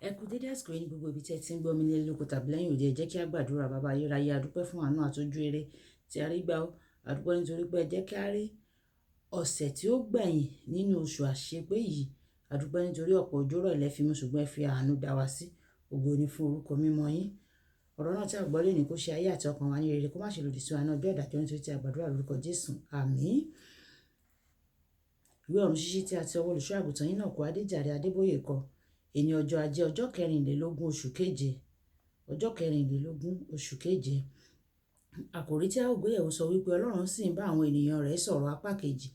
Ẹ kú dédé àsìkò yìí ní gbogbo ibi tí ẹ ti ń gbọ́ mi nílé lóko tàbí lẹ́yìn òde. Ẹ jẹ́ kí a gbàdúrà. Bàbá ayérayé, a dúpẹ́ fún àánú àti ojú rere tí a rí gbà ó. A dúpẹ́ nítorí pé ẹ jẹ́ kí a rí ọ̀sẹ̀ tí ó gbẹ̀yìn nínú oṣù àṣepé yìí. A dúpẹ́ nítorí ọ̀pọ̀ òjò rọ̀ ilẹ̀ fi mú, ṣùgbọ́n ẹ fi àánú dá wa sí. Ògo ni fún orúkọ mímọ́ yín. Ọ̀rọ̀ náà tí a gbọ́ lónìí kó ṣe ayé àti ọkàn wa ní rere, kó má ṣe lòdì sí wa ní ọjọ́ ìdájọ́, nítorí tí a gbàdúrà lórúkọ Jésù. Àmín. Ìwé ọ̀run ṣíṣí tí a ti ọwọ́ olùṣọ́ àgùntàn yín náà kó Adéjàre Adébóyè kọ. Èní ọjọ́ ajé, ọjọ́ kẹrìnlélógún oṣù keje. Ọjọ́ kẹrìnlélógún oṣù keje. Àkòrí tí a ó gbéyẹ̀wò sọ wípé Ọlọ́run sì ń bá àwọn ènìyàn rẹ̀ sọ̀rọ̀, apá kejì.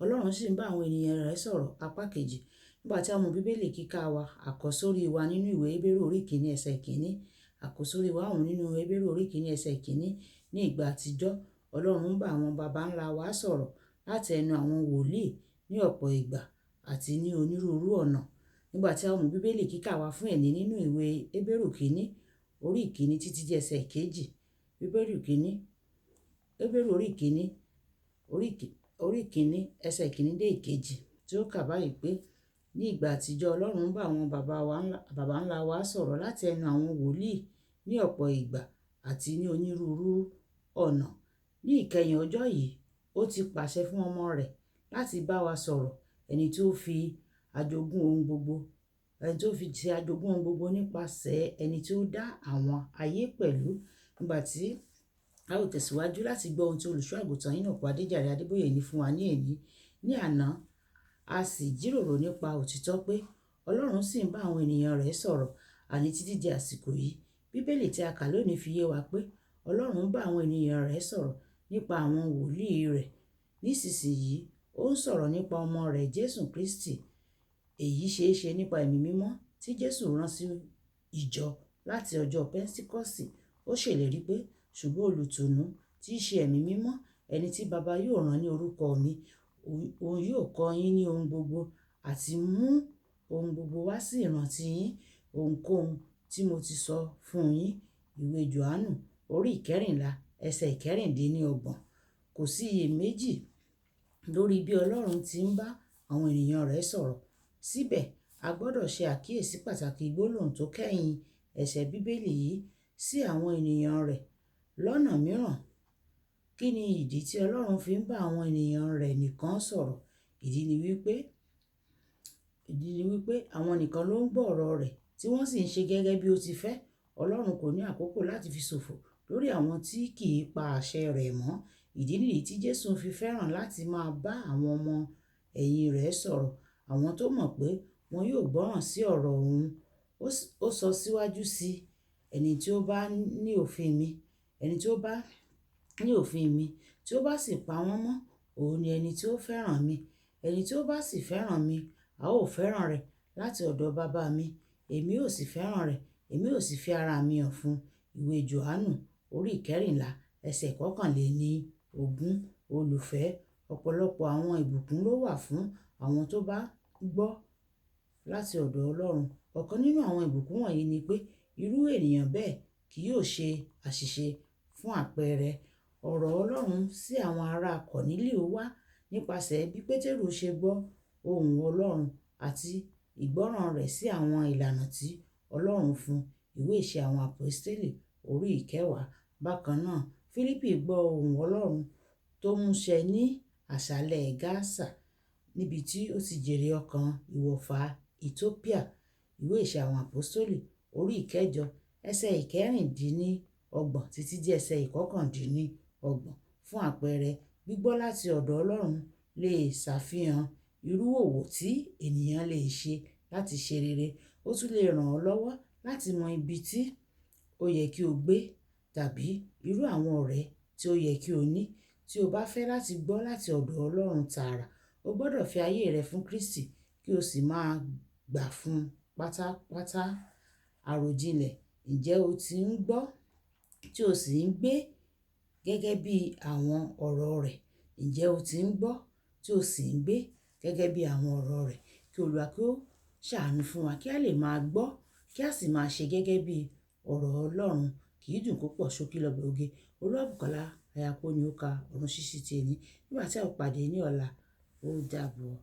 Ọlọ́run sì ń bá àwọn ènìyàn rẹ̀ sọ̀rọ̀, apá kejì. Nígbà tí a mú Bíbélì kíkà wa, àkọ́sórí wa nínú ìwé Hébérù orí kìíní ẹsẹ̀ kìíní. Àkọ́sórí wa òun nínú Hébérù orí kìíní ẹsẹ̀ kìíní. Ní ìgbà àtijọ́, Ọlọ́run ń bá àwọn baba ńlá wa sọ̀rọ̀ láti ẹnu àwọn wòlíì ní ọ̀pọ̀ ìgbà àti ní onírúurú ọ̀nà. Nígbà tí a mú Bíbélì kíkà wa fún ẹ̀ní nínú ìwé Hébérù kìíní, orí kìíní títí di ẹsẹ̀ kejì. Hébérù kìíní, Hébérù orí kìíní, orí kìíní, ẹsẹ̀ kìíní dé ìkejì tí ó kà báyìí pé, ní ìgbà àtijọ́ Ọlọ́run ń bá àwọn baba ńlá wa sọ̀rọ̀ láti ẹnu àwọn wòlíì ní ọ̀pọ̀ ìgbà àti ní onírúurú ọ̀nà. Ní ìkẹyìn ọjọ́ yìí, ó ti pàṣẹ fún ọmọ rẹ̀ láti bá wa sọ̀rọ̀, ẹni tí ó fi ajogún ohun gbogbo, ẹni tí ó fi ṣe ajogún ohun gbogbo nípasẹ̀ ẹni tí ó dá àwọn ayé pẹ̀lú. Nígbà tí a ó tẹ̀síwájú láti gbọ́ ohun tí olùṣọ́ àgùntàn yín náà kó Adéjàre Adébóyè ní fún wa ní èní. Ní àná, a sì jíròrò nípa òtítọ́ pé Ọlọ́run sì ń bá àwọn ènìyàn rẹ̀ sọ̀rọ̀, àní títí di àsìkò yìí. Bíbélì tí a kà lónìí fi yé wa pé Ọlọ́run ń bá àwọn ènìyàn rẹ̀ sọ̀rọ̀ nípa àwọn wòlíì rẹ̀. Nísinsìnyí, ó ń sọ̀rọ̀ nípa ọmọ rẹ̀ Jésù Kristi. Èyí ṣe é ṣe nípa Ẹ̀mí Mímọ́ tí Jésù rán sí ìjọ láti ọjọ́ Pẹ́ńtíkọ́sì. Ó ṣèlérí pé, ṣùgbọ́n olùtùnú tí í ṣe Ẹ̀mí Mímọ́, ẹni tí Baba yóò rán ní orúkọ mi, òun yóò kọ́ yín ní ohun gbogbo àti mú ohun gbogbo wá sí ìrántí yín, ohunkóhun tí mo ti sọ fún yín. Ìwé Jòhánù orí ìkẹrìnlá ẹsẹ̀ ìkẹrìndínlọ́gbọ̀n. Kò sí iyèméjì lórí bí Ọlọ́run ti ń bá àwọn ènìyàn rẹ̀ sọ̀rọ̀. Síbẹ̀, a gbọ́dọ̀ ṣe àkíyèsí pàtàkì gbólóhùn tó kẹ́yìn ẹsẹ̀ Bíbélì yìí, sí àwọn ènìyàn rẹ̀. Lọ́nà mìíràn, kí ni ìdí tí Ọlọ́run fi ń bá àwọn ènìyàn rẹ̀ nìkan sọ̀rọ̀? Ìdí ni wípé àwọn nìkan ló ń gbọ́ ọ̀rọ̀ rẹ̀ tí wọ́n sì ń ṣe gẹ́gẹ́ bí ó ti fẹ́. Ọlọ́run kò ní àkókò láti fi ṣòfò lórí àwọn tí kì í pa àṣẹ rẹ̀ mọ́. Ìdí nìyí tí Jésù fi fẹ́ràn láti máa bá àwọn ọmọ ẹ̀yìn rẹ̀ sọ̀rọ̀, àwọn tó mọ̀ pé wọn yóò gbọ́ràn sí ọ̀rọ̀ òun. Ó sọ síwájú sí, ẹni tí ó bá ní òfin mi, ẹni tí ó bá ní òfin mi, tí ó bá sì pa wọ́n mọ́, òun ni ẹni tí ó fẹ́ràn mi. Ẹni tí ó bá sì fẹ́ràn mi, a ó fẹ́ràn rẹ̀ láti ọ̀dọ̀ Baba mi. Èmi ó sì fẹ́ràn rẹ̀, èmi ó sì fi ara mi hàn fún. Ìwé Jòhánù orí ìkẹrìnlá ẹsẹ̀ kọkànléní ogún. Olùfẹ́, ọ̀pọ̀lọpọ̀ àwọn ìbùkún ló wà fún àwọn tó bá gbọ́ láti ọ̀dọ̀ Ọlọ́run. Ọ̀kan nínú àwọn ìbùkún wọ̀nyí ni pé irú ènìyàn bẹ́ẹ̀ kì yóò ṣe àṣìṣe. Fún àpẹẹrẹ, ọ̀rọ̀ Ọlọ́run sí àwọn ará Kọ̀nílíù wá nípasẹ̀ bí Pétérù ṣe gbọ́ ohùn Ọlọ́run àti ìgbọ́ràn rẹ̀ sí àwọn ìlànà tí Ọlọ́run fún. Ìwé Ìṣe àwọn Àpọ́stélì orí ìkẹwàá. Bákan náà, Fílípì gbọ́ ohùn Ọlọ́run tó múṣẹ ní aṣálẹ̀ Gásà, níbi tí ó ti jèrè ọkàn ìwọ̀fà Etiópíà. Ìwé Ìṣe àwọn Àpọ́stélì orí ìkẹjọ ẹsẹ̀ ìkẹrìndínlọ́gbọ̀n títí di ẹsẹ̀ ìkọkàndínlọ́gbọ̀n. Fún àpẹẹrẹ, gbígbọ́ láti ọ̀dọ̀ Ọlọ́run lè ṣàfihàn irú òwò tí ènìyàn lè ṣe láti ṣe rere. Ó tún lè ràn ọ́ lọ́wọ́ láti mọ ibi tí ó yẹ kí o gbé tàbí irú àwọn ọ̀rẹ́ tí ó yẹ kí o ní. Tí o bá fẹ́ láti gbọ́ láti ọ̀dọ̀ Ọlọ́run tààrà, o gbọ́dọ̀ fi ayé rẹ fún Kristi kí o sì máa gbà fún pátápátá. Àròjinlẹ̀, ǹjẹ́ o ti ń gbọ́ tí o sì ń gbé gẹ́gẹ́ bí àwọn ọ̀rọ̀ rẹ̀? Ǹjẹ́ o ti ń gbọ́ tí o sì ń gbé gẹ́gẹ́ bí àwọn ọ̀rọ̀ rẹ̀? Kí Olúwa kí ó ṣàánú fún wa kí a lè máa gbọ́ kí a sì máa ṣe gẹ́gẹ́ bí ọ̀rọ̀ Ọlọ́run. Kì í dùn púpọ̀, ṣókí lọ́bẹ̀ oge. Olúwabùkọ́lá Ayapó ni ó ka ọ̀run ṣíṣí ti èní. Nígbà tí a ó pàdé ní ọ̀la, ó dàbọ̀.